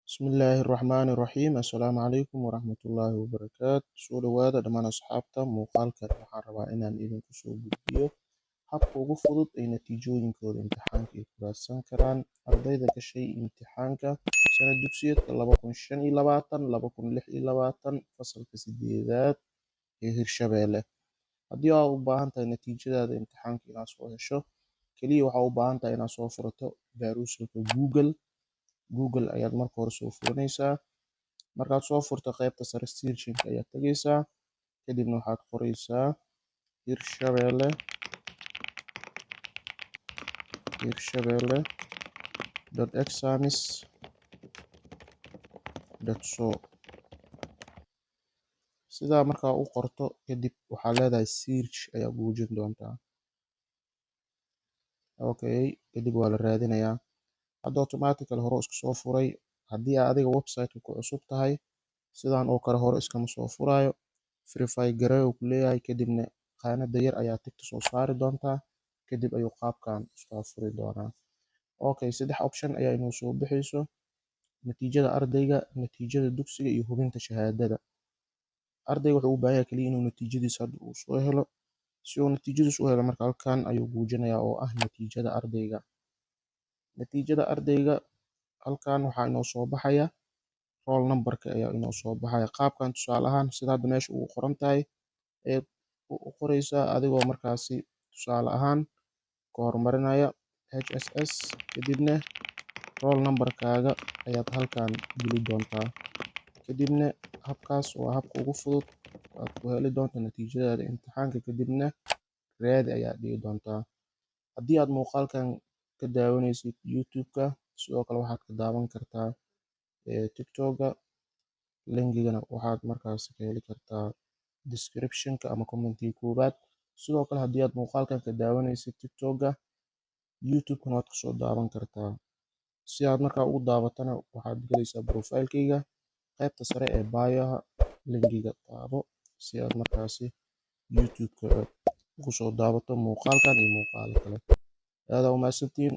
Bismillaahi Raxmaani Raxiim. Assalaamu calaykum waraxmatullaahi wabarakaatu. Soo dhawaada dhammaan asxaabta. Muuqaalkan waxaan rabaa inaan idinku soo gudbiyo habka ugu fudud ee natiijooyinkooda imtixaanka ay ku raadsan karaan ardayda gashay imtixaanka sanad dugsiyeedka 2025 2026, fasalka sideedaad ee Hirshabeelle. Haddii aad u baahan tahay natiijadaada imtixaanka inaad soo hesho, kaliya waxaa u baahan tahay inaad soo furato browserka Google. Google ayaad marka hore soo furanaysaa. Markaad soo furto, qaybta sare searching ayaad tegaysaa. Kadibna waxaad qoraysaa Hirshabeelle, Hirshabeelle.exams.so. Sidaa markaa u qorto kadib, waxaad leedahay search ayaa guujin doontaa. Okay, kadib waa la raadinayaa. Hadda automatically hore isku soo furay. Haddii aad adiga website-ka ku cusub tahay, sidaan oo kale hore iskama soo furaayo. Verify garee uu ku leeyahay, kadibna qaanada yar ayaa tickta soo saari doontaa. Kadib ayuu qaabkan iskaa furi doonaa. Okay, saddex option ayaa inoo soo bixayso: natiijada ardayga, natiijada dugsiga iyo hubinta shahaadada. Ardayga wuxuu u baahan yahay kaliya inuu natiijadiisa hadda uu soo helo. Si uu natiijadiisa u helo marka, halkan ayuu guujinayaa oo ah natiijada ardayga. Natiijada ardayga, halkan waxaa inoo soo baxaya roll numberka ayaa inoo soo baxaya. Qaabkan, tusaale ahaan, sida hadda meesha ugu qoran tahay ayaad u qoraysaa, adigoo markaasi tusaale ahaan ka horumarinaya HSS, kadibna roll numberkaaga ayaad halkan geli doontaa. Kadibna habkaas waa habka ugu fudud aad ku heli doonto natiijadaada imtixaanka. Kadibna raadi ayaad dhihi doontaa. Haddii aad muuqaalkan ka daawanaysid YouTube-ka, sidoo kale waxaad ka daawan kartaa TikTok-ga. Linkigana waxaad markaas ka heli kartaa description-ka ama commentiga koowaad. Sidoo kale, haddii aad muuqaalkan ka daawanaysid TikTok-ga, YouTube-kana waad kasoo daawan kartaa. Si aad markaa ugu daawatana, waxaad galaysaa profile-kayga, qaybta sare ee bio-ha linkiga taabo, si aad markaasi YouTube-ka ugu soo daawato muuqaalkan iyo muuqaalo kale. Aad aa u mahadsantihiin.